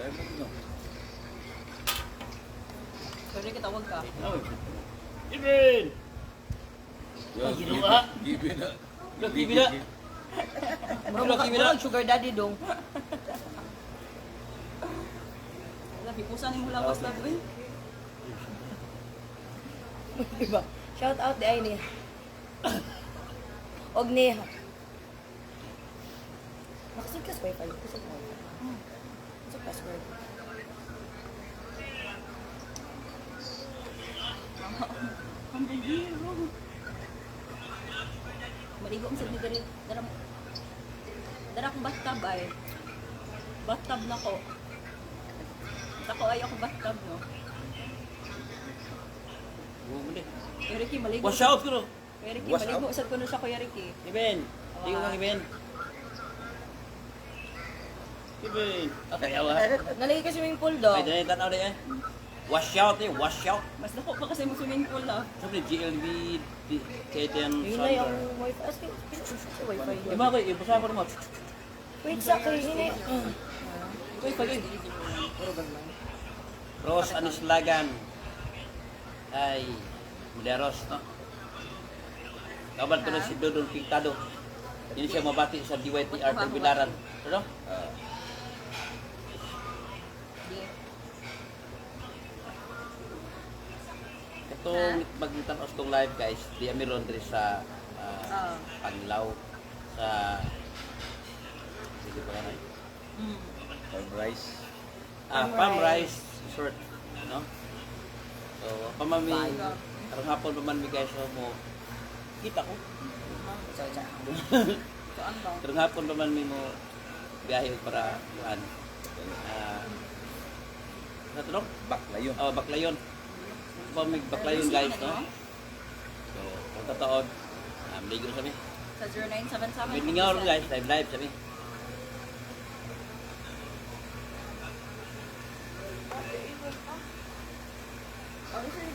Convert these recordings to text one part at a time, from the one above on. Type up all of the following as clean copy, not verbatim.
Live na no. Sorry, kitawag ka. Oh, Ibin! Yo, Ginawa. Give na. Look, give na. Murag murag sugar daddy dong. Wala, hipusan ni mo lawas na eh. Diba? Shout out di ay ni. Og ni. Nakasud ka sa wifi. Kusog mo. Kusog password. Ang bihiro. Maligo ang sad ni diri. Dara mo. Dara akong bathtub ay. Bathtub na ko. Dako ay ako bathtub no. Kuya Ricky, maligo. Wash out ko no. Kuya Ricky, Wash maligo sad ko no siya, Kuya Ricky. Ibin! Di ko kang Ibin. Ibin! Okay, awa. Nalagay ka swimming pool dong. Ay, dali tanaw dali eh. Wash out eh, wash out. Mas dako pa kasi mo swimming pool ah. Sabi ni GLB, K10, Yun na yung Thunder. wifi. As sa wifi. Iba ko, ibusa ko naman. Wait sa kay hinay. Uy, pag Rose Anislagan. Ay, Muderos, no? Kabal ko na si Dodong Pintado. Hindi siya mabati sa DYTR Tagbilaran. Ano? Di. Katong magtanos kong live guys, di ami ron diri sa Panglao sa sige pa kanay. Farm rice. Ah, Palm Palm Rice. Rice Resort, no? So, pamami karong hapon pa man mi guys so mo kita ko. Saan ba? Karong hapon pa man mi mo biyahe para kuan. Ah, sa to no? Baklayon. Oh, Baclayon. Pa mi Baclayon guys, no? So, kung tataod, ligo sa mi. Sa 0977. May ron guys, live live sabi.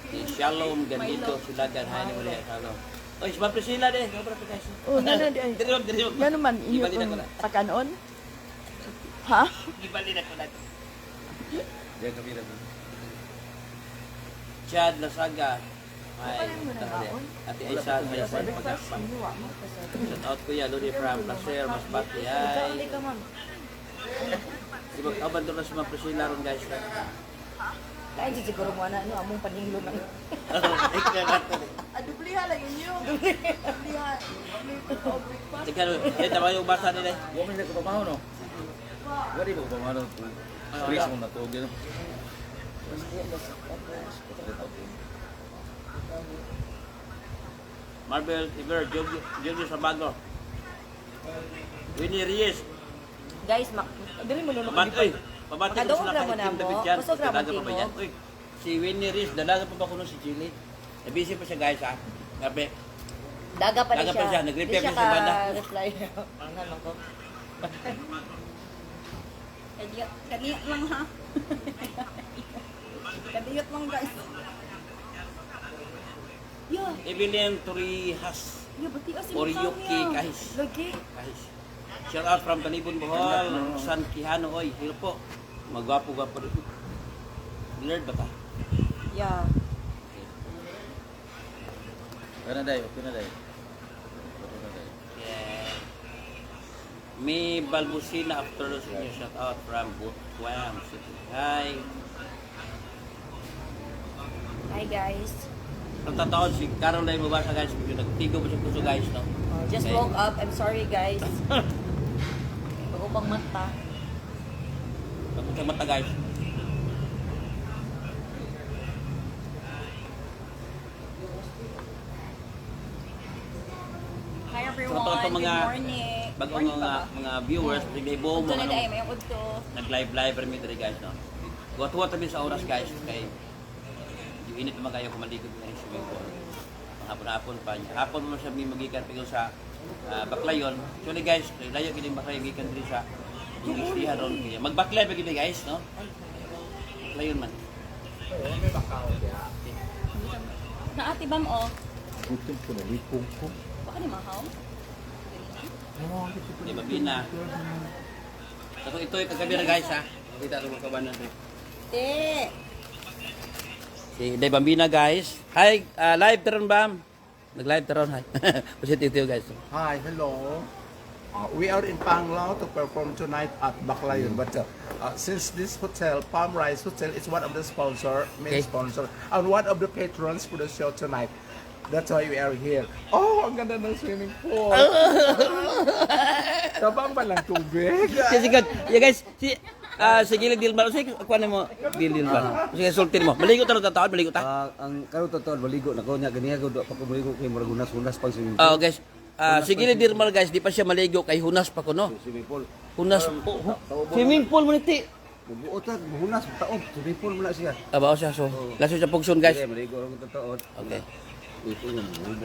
Si Shalom Ganito Silagan, hi ni Maria Shalom. Oy, si Ma'am Priscilla de, sobra pa guys. Oh, nga na di ay. Diri diri. Nga naman inyo Gibali na ko kung na. pakanon. Ha? Gibali na ko na. Diyan kami na. Chad Lasaga. Hi. Baon? Ate Aisa, sa sa pagkakpan. Shout out Kuya Lodi from Placer, Masbate. Ikaw Hi. hindi ka ma'am. Si mag-abandon na si Ma'am Priscilla ron guys. Kain si siguro mo ana no among paninglo na. Ah, dubliha lang inyo. Dubliha. Tignan, eh, tama yung basa nila. Wa man sila kapamaho no. Wa di ba kapamaho no? Stress mo na tuog yun. Marvel, Iver, Jojo, Jojo Sabago. Winnie Reyes. Guys, mak dili mo nuno. Pabat, oy. Pabati ko Makadungog sila ra mo kay na Team mo. David Jan. Kusog ra mo Dalaga pa ba timo. yan? Uy, si Winnie Reyes, dalaga pa ba kuno si Chile? Eh, busy pa siya guys ha. Grabe. Daga pa ni Daga siya. pa siya, nag-reply Di pa siya banda. ka-reply. Ang ano ko. Kadiyot, kadiyot lang ha. Kadiyot lang guys. Yeah, Evelyn Torijas. yeah, bati as yung Oriyuki Kahis. Lagi. Kahis. Shout out from Talibon, Bohol. San Quijano, oy. Hilo po. Magwapo-gwapo rin. Blurred ba ta? Yeah. Okay na day, okay na day. Okay na day. Yeah. May Balbusina after sa inyo. Shout out from Butuan City. Hi. Hi guys. Ang tataon si Caroline Mabasa guys, medyo nagtigo pa siya puso guys, no? Oh, just Okay. woke up. I'm sorry guys. Bago pang mata. Pagod sa mata guys. Hi everyone. So, ito, mga Good morning. Bagong Morning pa mga, ba? mga viewers, bigay buo Udto mo na ano, dahil, may udto. nag-live live rin diri guys, no? Tuwa-tuwa tabi sa oras guys, kay yung init naman kayo kumalikod na yung swimming pool. Mga hapon-hapon pa niya. Hapon mo siya may magikan pigo sa Baclayon. Actually guys, layo gid yung Baclayon gikan diri sa Inglislihan ron kaya. Magbaklay ba gid guys, no? Baclayon man. Naati bam o. Gutom ko na, lipong ko. Baka ni mahaw. Di ba bina? So ito yung kagabi na guys ha. Kita ito mga kabanan rin. Te. Si Inday Bambina, guys. Hi, live taron bam. Nag-live taron, hi. Pasit ito, guys. Hi, hello. We are in Panglao to perform tonight at Baclayon. But since this hotel, Palm Rise Hotel, is one of the sponsor, main sponsor, and one of the patrons for the show tonight. That's why we are here. Oh, ang ganda ng swimming pool. Tabang ba ng tubig? Sige, sige. Yeah, guys, si Gilig Dilmar. Sige, kuha na mo, Gil Dilmar. Sige, sultin mo. Maligo ta ron, taon, maligo ta. Ah, ang karon totoo maligo na ko nya ganiya ko pa ko maligo kay murag hunas-hunas pang swimming Oh, pool. guys. Si Gilid Dilmar, guys, di pa siya maligo kay hunas pa kuno. Swimming pool. Hunas. Swimming pool mo niti. Buot ta hunas taob swimming pool mo na siya. Abaw siya, so. Laso siya pugson, guys. Sige, maligo ra ko totoo. Okay. Ito nga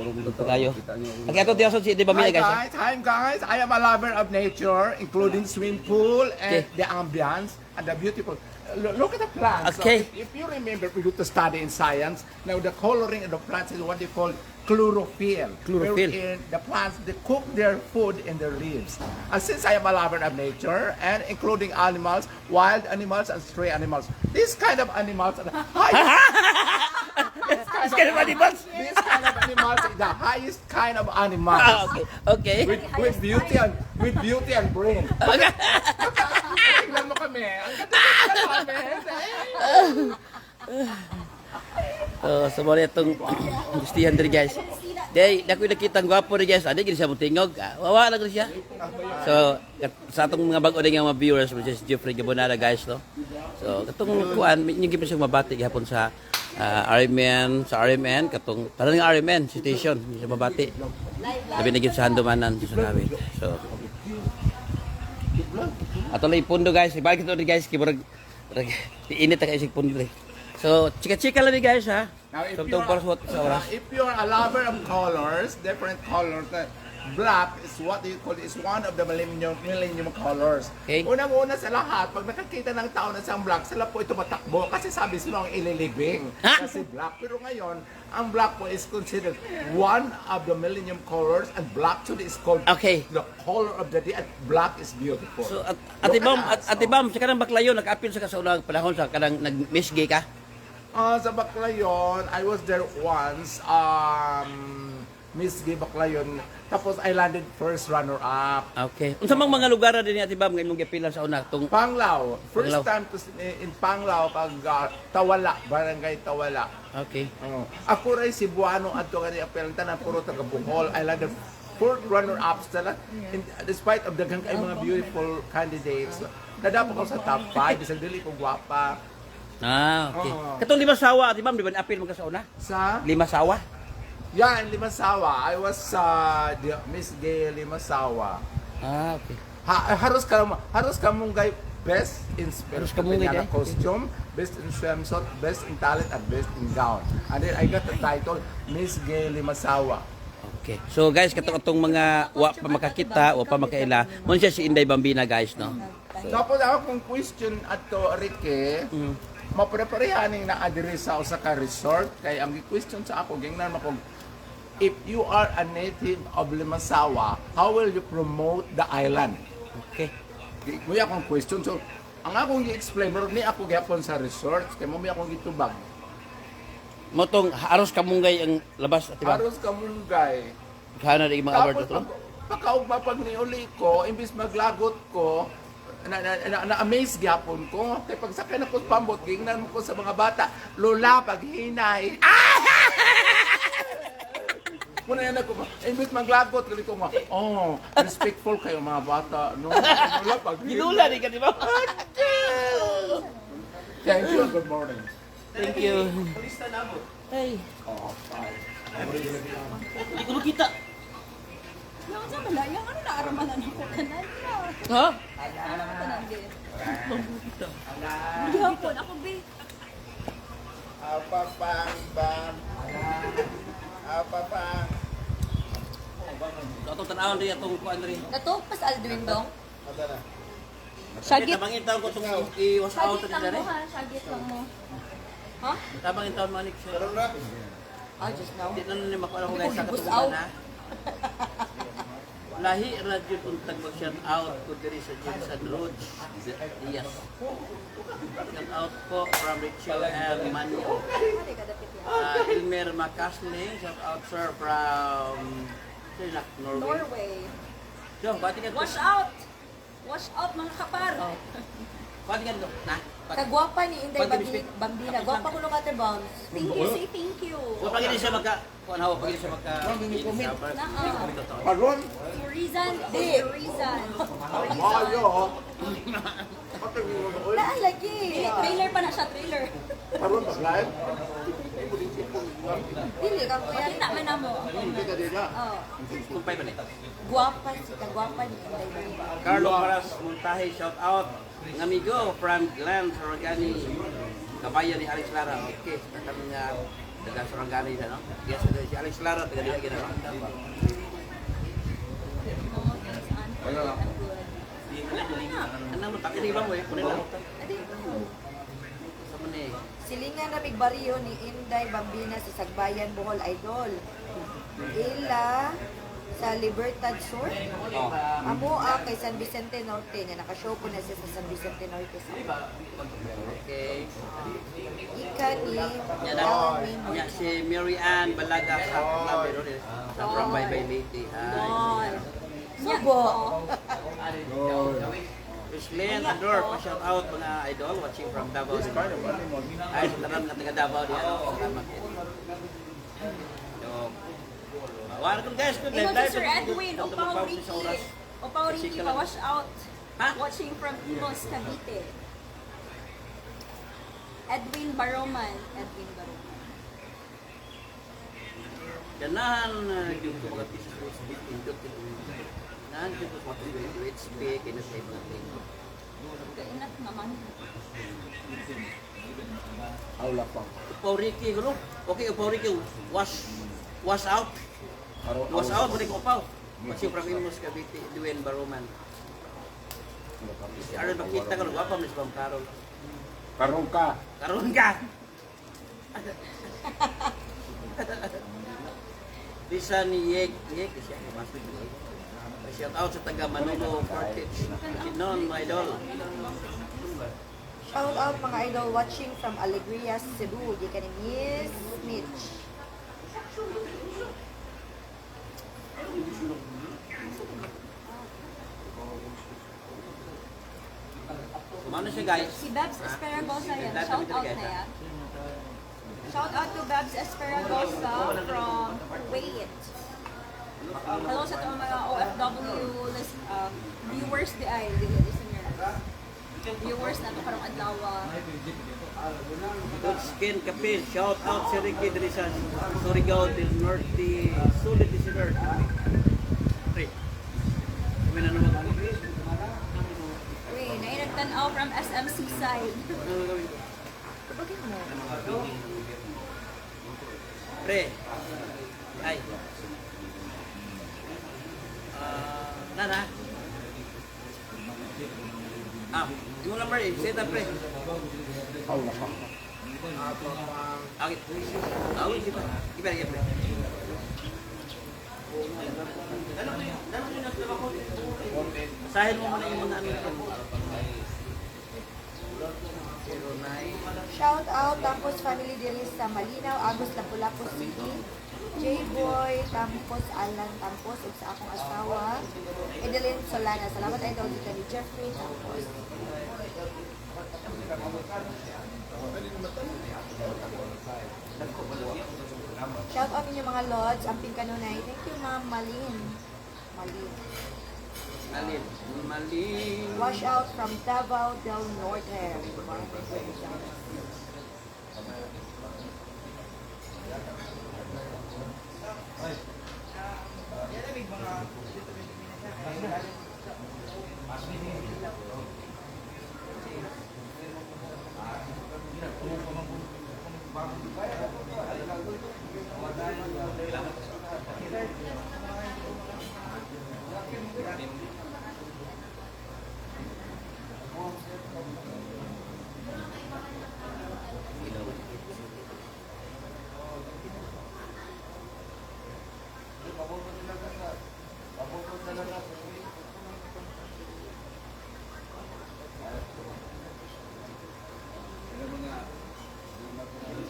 mo totoo. Kayo. Kita niyo. Okay, ato tiyason si Inday Bambina, Hi guys. guys, hi guys. I am a lover of nature, including swimming pool and the ambience and the beautiful. Look at the plants. So if you remember, we go to study in science. Now the coloring of the plants is what they call chlorophyll. Chlorophyll. Wherein the plants, they cook their food in their leaves. And since I am a lover of nature and including animals, wild animals and stray animals, these kind of animals are the highest. This kind of animals. This kind of animals is the highest kind of animals Ah, okay. Okay. with beauty and brain. Tignan mo kami. Ang ganda namin. So, muna itong gustihan diri, guys. Day, nakoy nakita ang gwapo rin, guys. Adi, gini siya mo tingog. Ah, wawa lang gini siya. So, sa atong mga bago din nga mga viewers, which is Jeffrey Gabonada, guys, no? So, katong kuan, may inyo siyang mabati gihapon sa RMN, sa RMN, katong, tanan nga RMN, station, hindi siya mabati. Labi na gyud sa handumanan sa Kawit. So, ato lang ipundo, guys. Ibalik ito rin, guys. Kay murag init na kayo sa pundo rin. So, chika-chika lang ni, guys, ha? Now, if So, you're, itong para sa oras. if you're a lover of colors, different colors, black is what you call is one of the millennium colors. Okay. Unang-una sa lahat, pag nakakita ng tao na siyang black, sila po ito matakbo kasi sabi sila ang ililibing. Ha? Kasi black. Pero ngayon, ang black po is considered one of the millennium colors and black today is called the color of the day and black is beautiful. So, at, Ate Look Bam, at us, Ate Bam, sa kanang Baclayon, nag-appeal sa ka sa unang panahon sa kanang nag-Miss Gay ka? Ah, sa Baclayon, I was there once, Miss Gay Baclayon. Tapos I landed first runner-up. Okay. Unsa mang mga lugar na din ni Ate Bam nga imong giapilan sa una tong Panglao. First Panglao. time to in Panglao pag Tawala, Barangay Tawala. Oh. Ako rin Cebuano at to kani apel tanan puro taga Bohol. I landed fourth runner-up sila. Despite of daghang kay mga beautiful candidates. Nadapok ako sa top 5 bisag dili ko gwapa. Ah, okay. Oo. Katong Limasawa, Ate Bam, di ba apil mo ka sa una? Sa Limasawa? Yeah, in Limasawa. I was the Miss Gay Limasawa. Ah, okay. Ha, haros ka mong gay best in Haros ka mong gay, Filipiniana eh. costume, best in swimsuit, best in talent, and best in gown. And then I got the title Miss Gay Limasawa. Okay. So guys, katong atong mga wa pa makakita, wa pa makaila, mo siya si Inday Bambina, guys, no? Tapos ako kung question ato Ricky, mapreparehaning na adiri sa usa ka resort kay ang question sa ako gingnan mo kung if you are a native of Limasawa, how will you promote the island? Okay. Mo akong question. So, ang akong gi-explain, murag ni ako gyapon sa resort, kay mo mi akong gitubag. Mo tong aros kamunggay ang labas, Ate Bam. Aros kamunggay. Kana di mga award Tapos, to. Pagkaugma pag niuli ko, imbis maglagot ko, na amaze gyapon ko. Kay pagsakay na ko sa pambot, gingnan mo ko sa mga bata, Lola, paghinay. Muna yan ako, imbis maglagot, kali ko nga, oh, respectful kayo mga bata, no? Lola, paghinay. Ginula di ka, di ba? Thank you, good morning. Thank you. Ay. Hindi ko makita. Yung sa malayang, ano naaramanan ako tanan na. Ha? Ano naman tanan di? Gihapon ako, be. Apapang bam. Apapang. Atong tan-awon rin atong kuan rin. Katong pas Aldwin dong. Sagit. Tabang taon ko itong i-wash out Sagit rin lang dere. mo ha, sagit lang mo. Ha? Tabang taon manik siya. Ah, just now. Hindi na nila makuha ko guys sa Bus katong out. na. Lahi ra jud untag mag shout out ko diri sa Jensen Roach Diaz. Shout out po from Rachel M. Manyo. Elmer Macasling, shout out sir from sir, Norway. Norway. So, bati ka to. Wash out! Wash out mga kapar! Oh. Bati ka to. Na. Bati. Kagwapa ni Inday Pag- Bambina. Gwapa ko nung ate Bombs. Thank you, say thank you. So, pag hindi siya magka kuan hawa, pag hindi siya magka Naa. Karon, Rizan, Di. Rizan. maayo oh. Patay mo mo. Naa lagi. Trailer pa na siya, trailer. Karon ba live? Dili ka kuya. Makita man na mo. Kita dila. Oh. Kumpay ba ni? Gwapa si kagwapa ni Inday Bambina. Carlo Paras Montaje, shout out. Ang amigo from Glenn Sorangani, kabayan ni Alex Lara. Okay, kami nga taga Sorangani na, no? Yes, si Alex Lara, taga diha gina, no? No, thanks, Aunt. I'm good. Ano mo, takit iba mo eh, kunin lang. Adi. Sa man eh. Silingan na migbariyo ni Inday Bambina sa Sagbayan, Bohol Idol. Ila sa Libertad Sur. Oh. Amo ah, kay San Vicente Norte nga nakashow po na siya sa San Vicente Norte sa Okay. Ika ni Nya na, Melanie nya si Mary Ann Balaga sa sa from Bye Bye Leyte. Hi. Bon. Subo. Roslyn Ador, pa-shout out mga idol watching from Davao. This kind of animal. Ay, sa tanan nga taga Davao diha. Salamat. So, wala guys, good Ingon live si Sir Edwin, Opaw Ricky. Opaw Ricky, pa-wash out. Ha? Watching from Imus, Cavite. Edwin Baroman. Edwin Baroman. Ganahan yung ko mga pieces ko sa indot. Ganahan yung ko sa mga UHP, kaya sa ibang thing. Kainat naman. Aula pa. Upaw Ricky, gulo. Okay, Upaw Ricky, wash out. Wash out, balik upaw. Watching from Imus, Cavite, Edwin Baroman. Si Aaron, makita ka, gwapa, Miss Bam Carol. Karon ka. Karon ka! Lisa ni Yeg, Yeg, siya, shout out sa taga Manolo Portage. Kinon, mga idol. Shout out mga idol watching from Alegria, Cebu. Di ka ni Miss Mitch. Kumano siya, guys? Si Babs Esperagosa yan. Lahat Shout kami out talaga, na yan. Shout out to Babs Esperagosa from Kuwait. Hello sa itong mga OFW viewers di ay, di listeners. Viewers na ito karong adlaw. Good Skin Kapil. Shout out si Ricky diri sa Surigao del Norte. Sulit listener. Pre. Kami na naman. Uy, nainagtanaw from SMC side. Kabagin mo. Pre. Ay. Ah, nana. Ah, yung number eh. Say that, pre. Aula pa. Okay. Ah, wait, iba. Iba, iba, pre. Basahin mo muna yung mga ano ito. 09. Shout out Tampos family diri sa Malinaw, Agus Lapu-Lapu City. J-Boy Tampos, Alan Tampos ug sa akong asawa Edeline Solana. Salamat idol dito ni Jeffrey Tampos. Shout out ninyo mga lods, amping kanunay. Thank you Ma'am Malin. Malin. Malin. Malin. Wash out from Davao del Norte.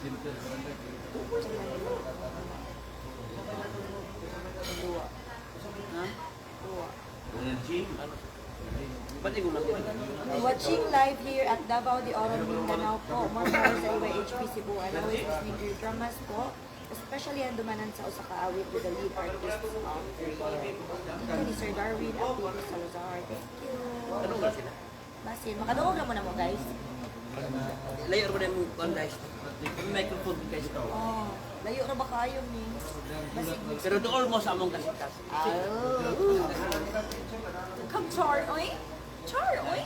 Ha? Duwa. Ano? Ba't ikaw lang? Watching live here at Davao de Oro, Mindanao po. More power sa DYHP Cebu. And always listening to your dramas po. Especially ang dumanan sa usa ka awit with the lead artist of Real. Dito ni Sir Darwin at Tito Salazar. Thank you. Ano ba sila? Basin, makadungog lang muna mo, guys. Layo ba na yung kuwan, guys? May microphone, guys. Oh, layo ra ba kayo ni? Basig. Pero dool mo sa among kasikas. Oh. Come char, oy. Char, oy.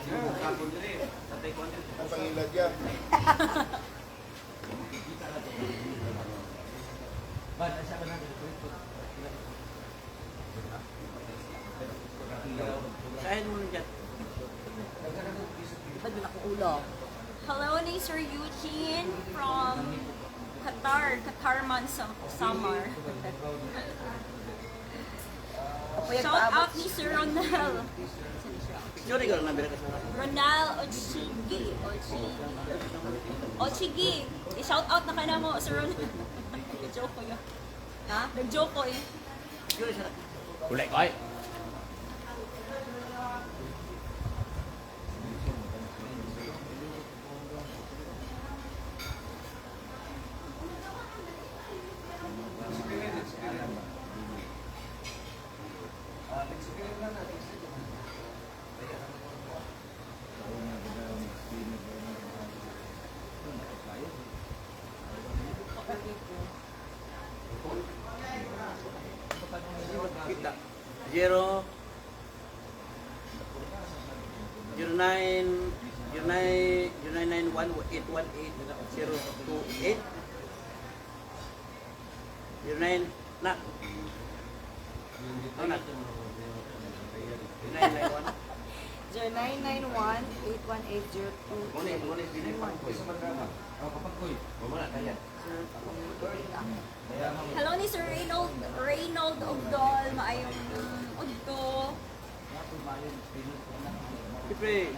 Sahin mo lang dyan. Ba't na akong ulo? Hello ni Sir Eugene from Qatar, Qatarman Samar. Kapuyag Shout paabot. out ni Sir Ronel. Picture ikaw lang nabira ka sa Ronal Ochigi. Ochigi. Ochigi. I-shout out na ka na mo, Sir Ronal. Nag-joke ko yun. Ha? Nag-joke ko eh. Picture siya. Kulay ko ay. Kita. 0 09 09 0991 818 028 09 na. Ano na? 991. 0991 818 Muna, muna, muna, kaya. Hello ni Sir Reynold, Reynold Ogdol. Maayong udto. Siyempre,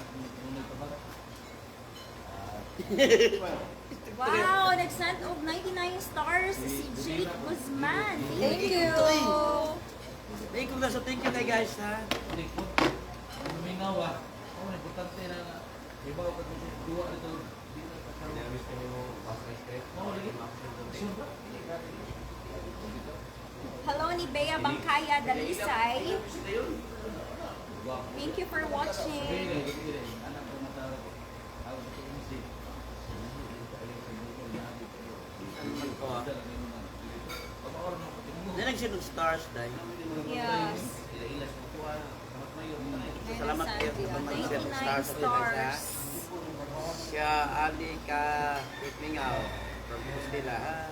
Wow, nag-send og 99 stars si Jake Guzman. Thank you. Thank you guys. So, thank you kay guys ha. Lumingaw ah. Oh, importante na iba ko kasi duwa dito. Oh, lagi. Hello ni Bea Bangkaya Dalisay. Thank you for watching. Then nag-send og stars dai. Yes. So, salamat kayo sa pag-send og 99 stars sa guys ha. stars. Siya Ali ka Mingaw from Costilla. Hi.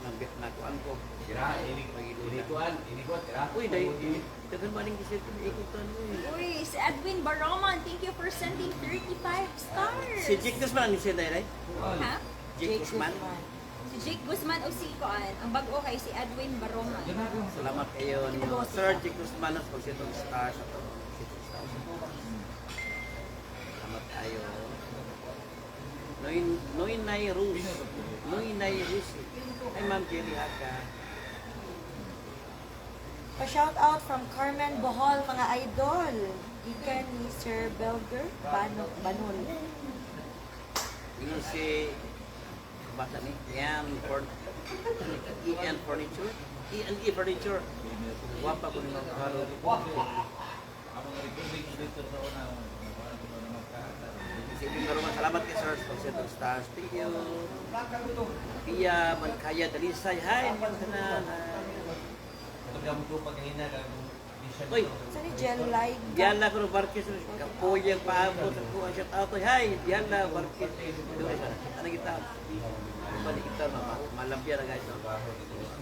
Nambit na kuan ko. Kira, ini kuan, ini kuan, kira. Uy, dai. Dagan ba ning gisend ikutan mo eh. Uy, si Edwin Baroman, thank you for sending 35 stars. Si Jake Guzman ang send dai, right? Ha? Jake Guzman. Si Jake Guzman o si Kuan. Ang bago kay si Edwin Baroman. Salamat kayo niyo. Sir Jake Guzman sa pag-send og stars ato. Send og stars. Salamat kayo. Noy Noy Rus. Noy Rus. Ay, Ma'am Jerry Haka. Pa-shout out from Carmen Bohol, mga idol. Gikan ni Sir Belger Bano, Banol. Ingon si basa ni Ian for Ian Furniture. Ian E Furniture. Wapa ko ni Ma'am Carol. Si Ibing Maruma, salamat kay Sir sa pag-send ng stars. Thank you. Pia Mankaya Dalisay. Hi, inyong tanan. Hi. Uy, Sa ni Jel Like. Diana ko Barquez, kapoy ang paabot sa kuha shout out. Hi, Diana Barquez. Ano kita? Balik kita no, malambya na guys no.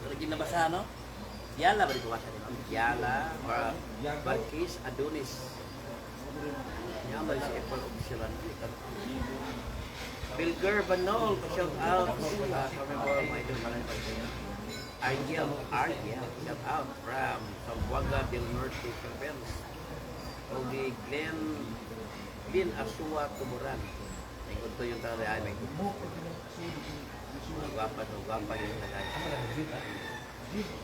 Lagi nabasa no. Diana ba dito basa ni Ma'am? Diana Barquez Adonis. Yan ba si Apple official ano? Bilger Banol, shout out. Remember my idol, maraming pagkayo. Argel, Argel, shout out from Zamboanga del Norte, Philippines. O di Glenn, Glenn Asua Tuburan. May kunto yung tanan ay may kunto. Gwapa to, gwapa yung tanan.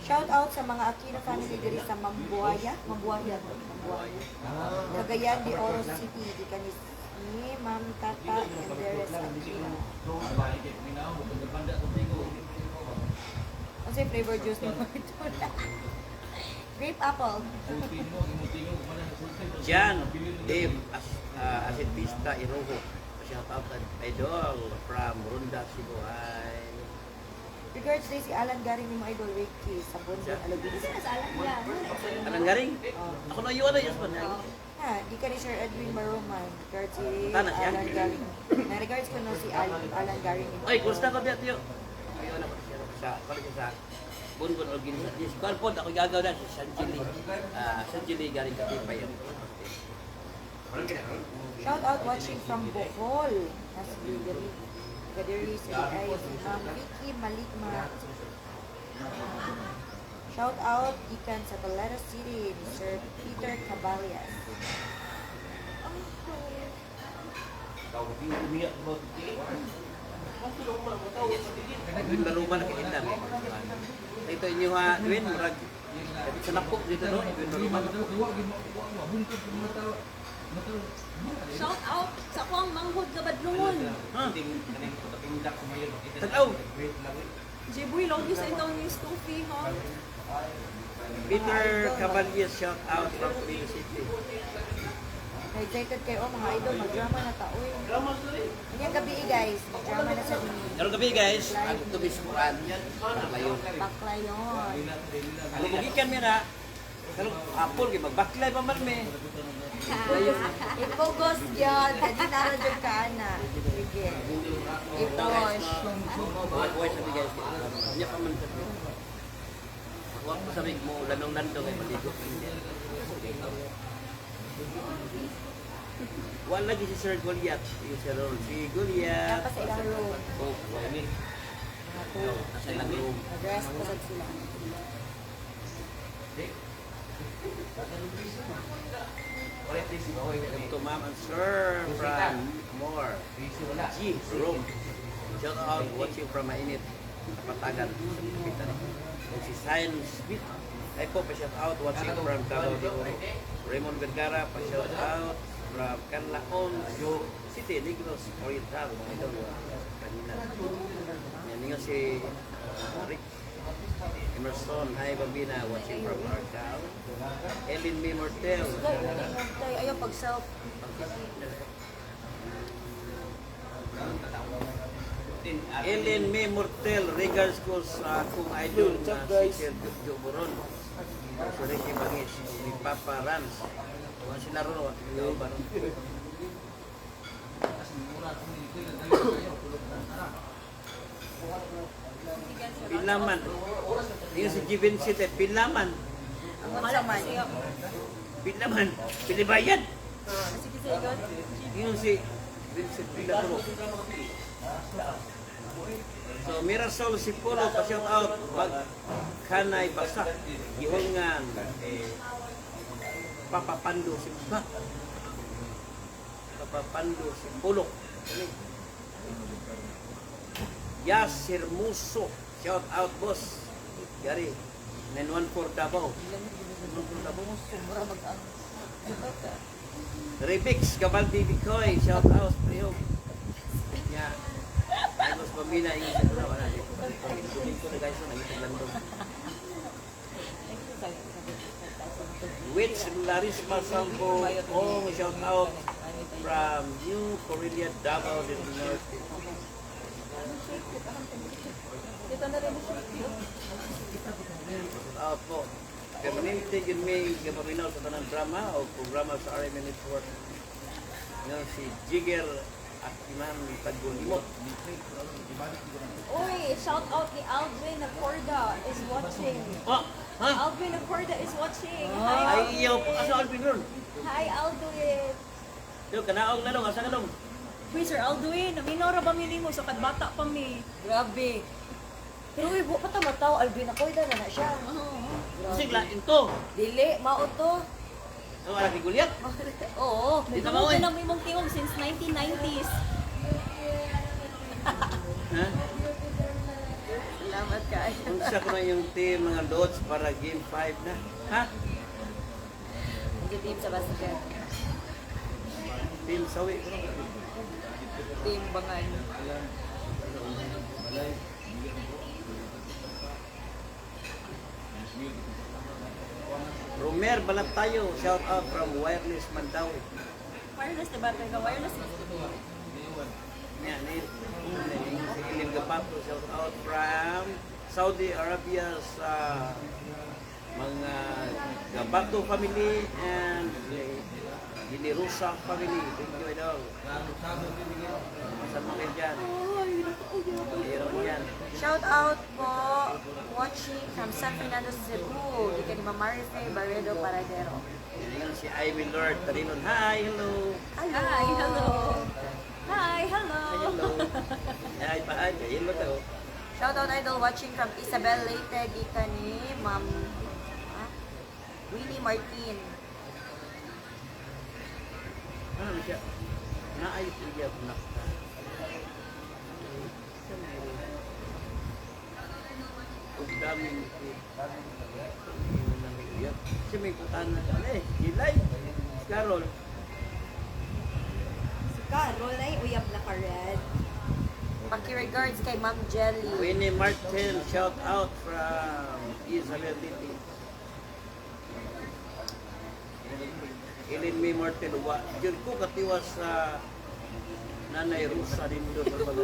Shout out sa mga Aquino family diri sa Mambuaya, Mambuaya, Mambuaya. Cagayan de Oro City, gikan ni Ma'am Tata Enderes Aquino. Unsay flavor juice ni Martona? Grape apple. Jan Dave As, Asentista Iroho. Shout out idol from Runda, Cebu. Hi. Regards day si Alan Garing ni mo idol Ricky sa Bundon Alabini. Kasi nasa alam niya. Anong garing? Ako na yun, yes man. Ha, di ka ni Sir Edwin Baroman. Regards si Tana siya? Alan Garing. Na regards ko no si Alan Garing ni mo. Ay, kumusta ka biya tiyo? Ayun ako siya sa balik sa Bunbun Organization. Yes, kuan po ako gagaw na si Sanjili. Ah, Sanjili galing Katipay. Shout out watching from Bohol. Nasa Diri. Gadiri sa ay si Ma'am Vicky Maligma. Shout out gikan sa Toledo City ni Sir Peter Caballas. Edwin Baruman nakiinda mo. Ito inyo ha, Edwin, murag sa napok dito no, Edwin Baruman. Shout out sa akong manghod nga badlungon. Ha? Tanaw, Jiboy, log sa itong ni Stufi, ha? Peter Caballes, shout out from Toledo City. Na-excited kayo oh, mga idol, mag-drama na ta oy. Kanyang gabi eh, guys, mag-drama na sa ni Karong gabi guys, ang tubis Quran, layo. Baklayon. Kung mi na, karong apol kay magbaklay pa man mi. Ipugos yun, kadi naro jud ka ana. Sige. Ipush. Buhay sabi guys, niya pa man sabi. Huwag ko sabi mo, lanong nando kay maligo. Wala lagi si Sir Goliath. Si Sir Ron. Si Goliath. Napa sa ilang room. Oh, wala ni. Mga two. Nasa ilang room. Nag-rest pa sad sila. To ma'am and sir from More. G. Room. Shout out watching from Mainit. Kapatagan. Sa Pilipinas. Ug si Zion Smith. Ay po, pa-shout out watching from Davao de Oro. Raymond Vergara, pa-shout out from Canlaon City, Negros Oriental. Mga idol, kanina. Yan nga si Rick Emerson. Hi, Bambina, watching from Argao. Ellen May Mortel. Tayo, ayaw pag self. Ellen May Mortel, regards ko sa akong idol na si Sir Jojo Boron. Si Ricky Bangis, ni Papa Rans. Wala sila ron, wala sila ba ron? Pilaman. Yung si Given City, Pilaman. Ang unsa man. Pilaman. Pilibayan. Sige, sige. Yung si Vincent Pilagro. So, Mirasol Sipolo, pa-shout out. Pag Kanay Basak, Gihongan, Papapando si ba? Papapando si Pulok. Yas Hermoso, shout out boss. Gary, 914 Davao. 914 Davao. Sumura mag ang. Rebix Gabaldi Bicoy, shout out Priyog. Yeah. Ay, boss Pamina, yung sa wala wala. Dito na guys, nangitag landong. Which Larisma Sambo, oh, shout out from New Corelia, Davao del Norte. Dito na rin si Shout out po. Permanente yun may gapaminaw sa tanang drama o programa sa RMN Network. Ngayon si Jigger Akiman Tagulimot. Uy, shout out ni Aldwin Acorda is watching. Oh, ha? Aldwin Acorda is watching. Hi, Ay, iyaw po. Asa Alvin ron? Hi, Aldwin. Yo, kanaog na dong. Asa ka dong? Uy, Sir Aldwin, naminaw ra ba mi nimo sa kadbata pa mi? Grabe. Pero uy, buka pa ta mataw, Alvin ako na na siya. Kasi lain to. Dili, mao to. Ano, anak ni Goliath? Oo. Di na mao Nagdungog eh. na mi mong tingog since 1990s. Ha? Salamat kaayo. Unsa ko na yung team mga loads para game 5 na? Ha? Ang team sa basket. Team Sawi ko na. Team Bangan. Romer Balatayo, shout out from Wireless Mandawi. Wireless, diba? Pero wireless. Yan, ni si Ilin Gapato, shout out from Saudi Arabia sa mga Gabato family and Ginirusa family. Thank you, Idol. Sa mga dyan. Meron yan. Shout out po, watching from San Fernando, Cebu. Gikan ni Ma'am Marife Barredo Paradero. Yan yun, si Ivy Lord Tarinon. Hi, hello. Hello. Hi, hello. Hi, hello. Hello. Hi, pa, hi. Hello to. Shout out, Idol, watching from Isabel Leyte. Gikan ni Ma'am Winnie Martin. Ano na siya? Naayos niya ako na. Ug daming Siya may putanan na eh, Gilay. Si Carol. Si Carol ay uyab na ka-red. Paki-regards kay Ma'am Jelly. Winnie Martin, shout out from Isabel City. Ilin May Martin, wa, dyan ko katiwas sa Nanay Rusa dito sa pag.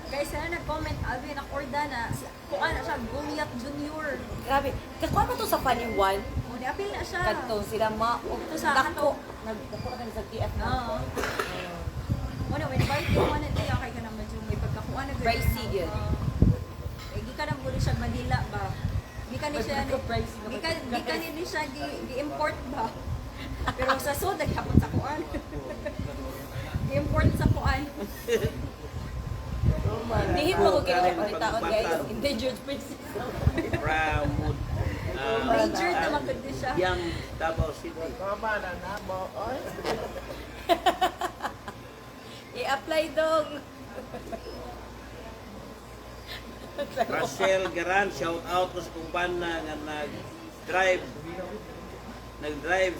Guys, sana nag-comment, Alvin, akorda na. Kuan na siya, Goliath Junior. Grabe. Kakuha mo to sa Funny One. O, di-appeal na siya. Kadto sila ma og Ito sa dako. ano? Nagdako na kami sa TF na. Oo. Wala, when invite ko, wala niya kay ka naman yung may pagkakuan na. Pricey gyud. Eh, gikan na muna siya Manila ba? Gikan ni siya Pricey naman. gikan ni siya gi-import ba? Pero sa sud naghapon sa kuan. Gi-import sa kuan. Nihit mo ko kini pangitaon, guys. Endangered species. From Endangered naman gud ni siya. Yang Davao City. Tama na na mo. Oy. I-apply dong. Russell Garan, shout out ko sa kumpana nga nag-drive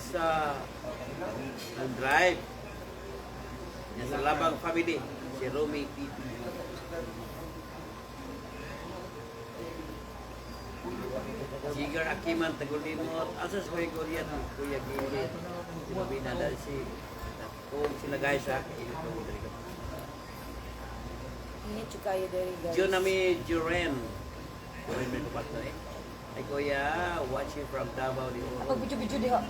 sa nag-drive yan sa Labang family, si Romy TV. Jigar Akiman Tagulimot, asa sa Kuya Gorian, Kuya Gili, si Robina dahil si kung sila guys ha, init ko dali ka. Init jud kayo diri, guys. Junami Juren. Juren may kupat na eh. Ay kuya, watching from Davao de Oro. Pag video-video diha.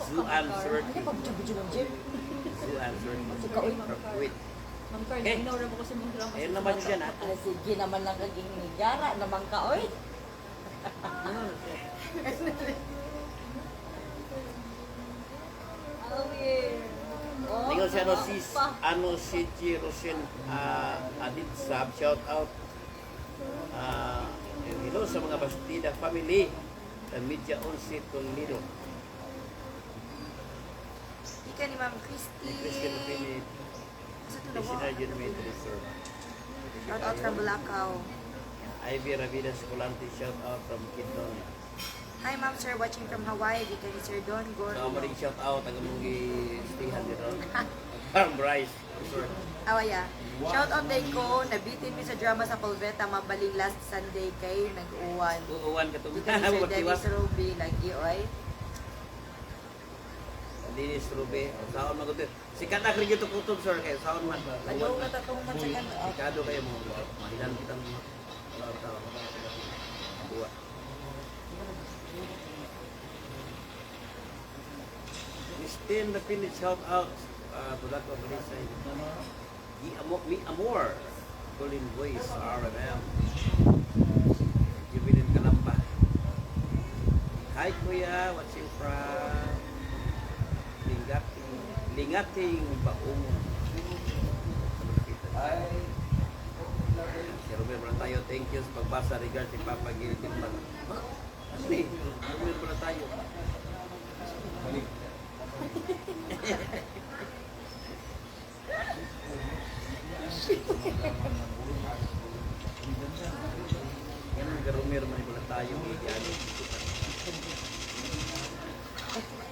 Zuan Ano 30. pag video-video ng gym? Zuan 30. Suka uy. From Kuwait. Ma'am Carl, Okay. okay. Mo ko sa mong drama. Ayun naman siya na. Ah, sige naman lang kaging nigara naman ka oy. Alvin. Oh, Tingnan si ano si ano si G. Rosen Adit Sab, shout out. Hello sa mga Bastida family sa Media Onsi Toledo. Gikan ni Ma'am Ni Christy. Christian Philip, Sa tulo mo. Listener Jun May Reserve. Shout out from Bulacau. Ivy Ravida Escolante, shout out from Quezon. Hi Ma'am Sir, watching from Hawaii. Gikan ni Sir Don So, Gorno. amo rin shout out ang among gi-stayhan dito. Farm Bryce. Resort. Awaya. Shout out day ko, nabitin mi sa drama sa Polveta mabaling last Sunday kay nag-uwan. Uuwan ka to. Gikan ni Sir Magtiwas. Dennis Ruby lagi oy. Dennis Ruby. Saon man ko. Sikat na kri to kutob sir kay saon man. Ayaw na tatong man sa kan. Sikado kayo mo. Mahilan kitang mga tao. Buwa. Christine Rapinit, shout out. Bulaco, Balisay. Mi Amor, Mi Amor. Colin Voice, RMM. Jubilin Kalamba. Hi Kuya, watching from Lingating, Lingating Baungon. Si Romel tayo, thank you sa pagbasa regards si Papa Gil Tilman. Huh? Ano eh? Romel tayo.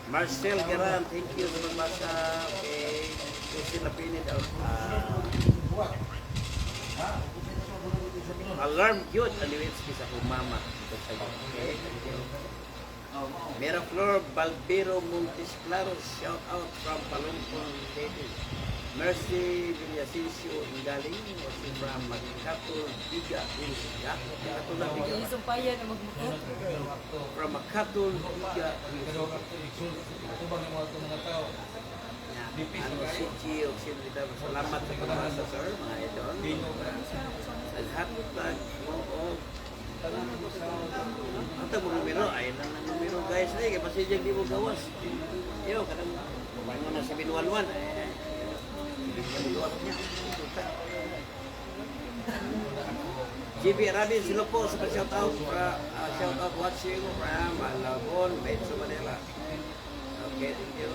Marcel Garan, thank you sa pagbasa. Okay. Jose Lapinid, alarm yun. Aliwitsky sa akong mama. Ito sa'yo. Okay, thank you. Miraflor Balbero Montes Claros, shout out from Palumpon City. Mercy Villasencio Ingaling, watching from Makatul Biga, Biga, Makatul na Biga. Isumpayan na magmukha. From Makatul Biga. Ano si Gio, sino dito? Salamat sa pagbasa, sir, mga idol. Naghatag mo og Ata mo numero, ay lang ang numero, guys. Ay, kaya pasensya di mo gawas. Iyo, kanang bangon na 711. Eh, hindi mo gawas niya. GB Rabin Silopo sa shout out fra, shout out watching from Malabon, Metro Manila. Okay, thank you.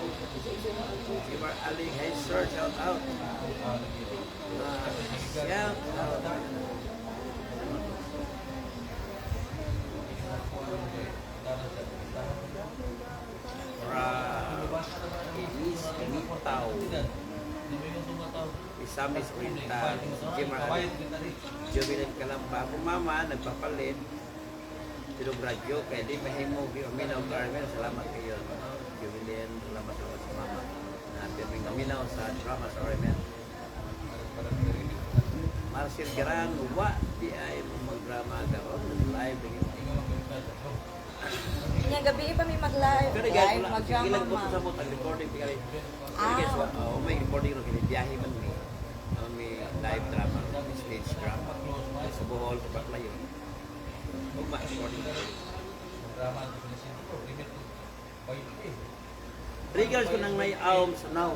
Jimar Ali, hey sir, shout out. Shout out. From Elise Mitaw. Misamis Oriental. Jimar Ali. Jubilin Kalamba. Ako mama, nagpapalit. Tilog radyo, kaya di mahimo aminaw Carmen, salamat kayo. Jubilin, salamat ako sa mama. Na pirming aminaw sa drama sa Carmen. Marcel Garan, wa di ay mo magdrama karon live lagi. Kanya gabi pa may mag-live, Pero guys, live wala mag-drama ilang po ma. sa mo tag recording tingali. Pero guys, wa oh, may recording ro kini biyahe man mi. Oh, may live drama, may stage drama. Sa Bohol, sa Baclayon. Ug ma recording. Regards ko nang may aom sa now.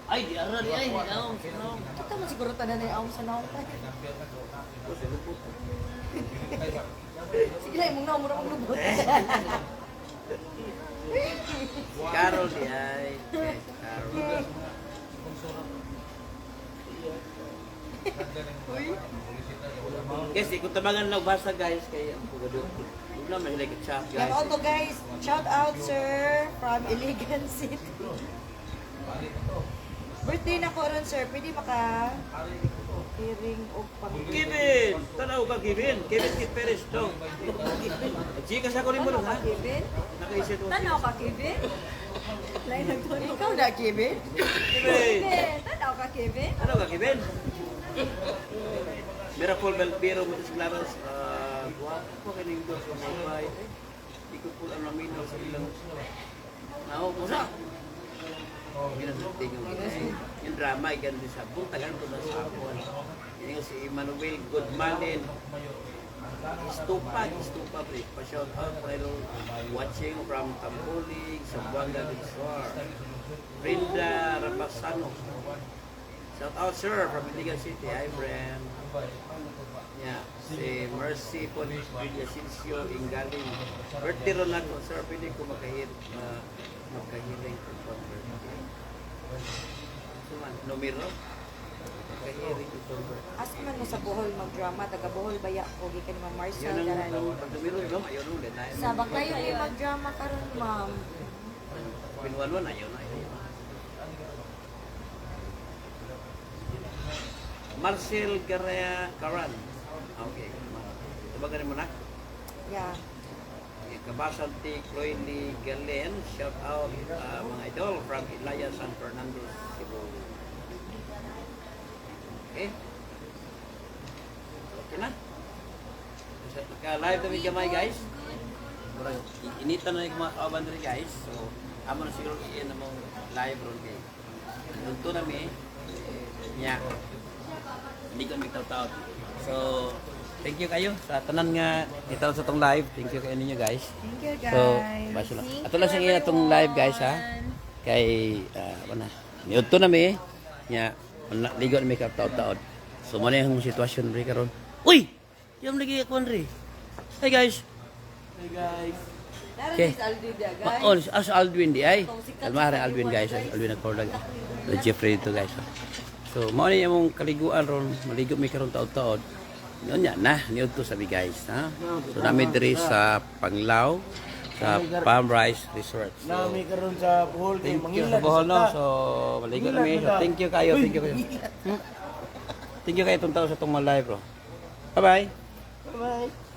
Ay, di ara di ay, aom sa now. Kita mo siguro tanan na yung sa naong tayo. Ko sa lupot. Sige lang, imong naong mura maglubot. Carol di ay. Yes, Carol. Guys, di ko tabangan lang basa guys kay ang pugado. Wala man sila chat Yan guys. auto guys, shout out sir from Iligan City. Birthday na ko ron sir, pwede maka hearing og pang Kevin, tanaw ka Kevin. Kevin Kit Perez to. Chika sa ko rin mo Ano ha. ka, Kevin? Nakaisip ko. Tanaw ka, Kevin? Lain nagtunog. Ikaw na, Kevin? Kevin. Kevin, tanaw ka, Kevin? Ano ka Kevin? Miracle Belpiro Montes Claros. Guwapo kining dos sa mobile. Eh, di ko po ang naminaw sa ilang. Nao ko sa. Ginasang yung drama, igan din sa buntagan ko na sa akon. Yan yung si Emmanuel Goodmanin. Istupa, Istupa, pre. Pa-shout out pero watching from Tambulig, Zamboanga del Sur. Brenda Rapasano. Shout out sir from Iligan City. Hi, friend. Yeah, si Mercy po Villasencio Ingaling. Birthday ron ako, sir. Pwede ko makahit, makahiling ko po birthday. Suman, numero? Makahiling ko po birthday. Asa man mo sa Bohol mag-drama, taga Bohol baya ko gikan ni Ma'am Marcel Yun ang, Garan. pag numero, yun, ayaw nun. Sa Baclayon may mag-drama karon, ma'am. Pinwaluan, ayaw na, ayaw na. Marcel Garaya Caran. Okay. Tabagan mo na. Yeah. Okay, Kabasan T. Chloe Galen, shout out mga idol from Ilaya, San Fernando, Cebu. Okay? Okay na? Naka-live na may gamay guys. Murag, initan na yung mga kauban diri guys. So, amo na siguro iyan na mong live ron kay. Nunto na mi. Nya. Hindi ko mig taw. So, thank you kayo sa tanan nga itaw sa tong live. Thank you kayo ninyo guys. Thank you guys. So, baso lang. Ato lang siyang ina tong live guys ha. Kay wala. Niudto na mi. Nya, wala ligo na mi ka taod-taod. So mo na yung sitwasyon ri karon. Uy! Yam lagi ako ri. Hi guys. Hey guys. Okay. Naroon si Alvin dia, guys. Ma on as Aldwin di ay. Kalmare Aldwin guys, Aldwin nagkordag. The Jeffrey dito guys. So mao ni among kaliguan ron, maligo mi karon taod-taod. Yun yan na, niudto sabi guys. Ha? So nami diri sa Panglao, sa Palm Rice Resort. So, Nami karon sa Bohol kay thank you mangilad sa Bohol, no? sa ta. So, maligo na mi. So, thank you kayo, thank you kayo. Thank you kayo itong tao sa itong mga live, bro. Bye-bye. Bye-bye.